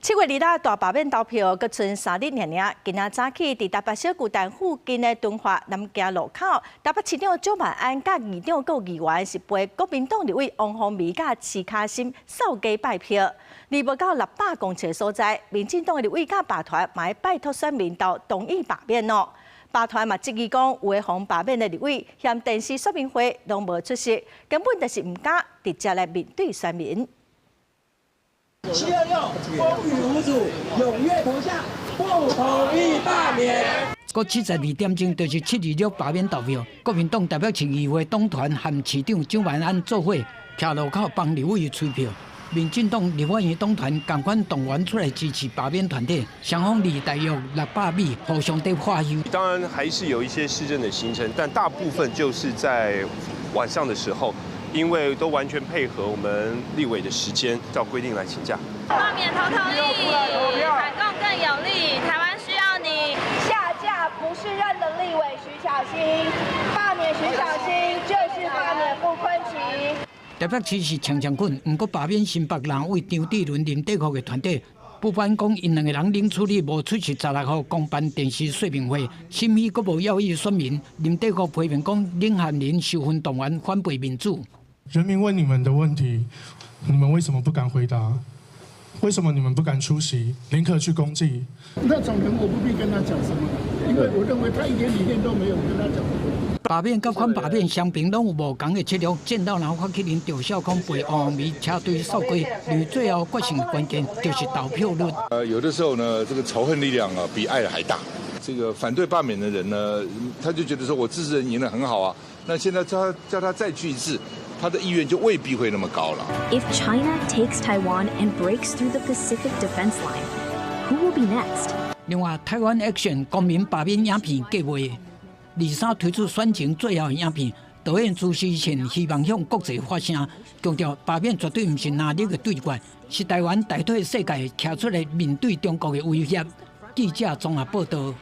7月2日大罷免投票，閣賰3日爾爾。今仔早起佇台北小巨蛋附近的敦化南京路口，台北市長蔣萬安佮議長閣議員是陪國民黨立委王鴻薇佮徐巧芯掃街拜票。離無夠600公尺的所在，民進黨的立委佮罷團嘛拜託選民投同意罷免哦。罷團嘛質疑講，有的予罷免的立委嫌電視說明會攏無出席，根本就是毋敢直接來面對選民。726，風雨無阻，踴躍投下，不同意罷免。閣72點鐘，就是726罷免投票。國民黨台北市議會黨團和市長蔣萬安做伙，徛路口幫立委催票。民進黨立法院黨團仝款動員出來支持罷免團體，雙方離大約600米，互相佇喝油。當然還是有一些市政的行程，但大部分就是在晚上的時候。因為都完全配合我們立委的時間，照規定來請假。罷免投同意，反共更有力，台灣需要你。下架不適任的立委徐巧芯，罷免徐巧芯就是罷免傅崐萁。台北市是強強滾，毋過罷免新北藍委張智倫、林帝福的團體，不管講𪜶兩個人冷處理無出席16號公辦電視說明會，審議閣無要議選民。林帝福批評講，冷漢林受訓動員反背民主。人民問你們的問題，你們為什麼不敢回答？為什麼你們不敢出席？寧可去公祭？那種人我不必跟他講什麼，因為我認為他一點理念都沒有，跟他講什麼。罷免佮反罷免雙邊攏有無仝的策略，戰鬥人發起人趙少康陪王鴻薇車隊掃街，認為最後決勝的關鍵就是投票率。有的時候呢，這個仇恨力量啊，比愛還大。這個反對罷免的人呢，他就覺得說我支持人贏得很好啊，那現在叫他再去一次，他的意願就未必會那麼高了。 If China takes Taiwan and breaks through the Pacific defense line, who will be next? 另外，台灣 Action 公民罷免影片計劃，23推出選前最後影片，導演朱思倩希望向國際發聲，強調罷免絕對毋是藍綠的對決，是台灣大體世界徛出來面對中國的威脅。記者綜合報道。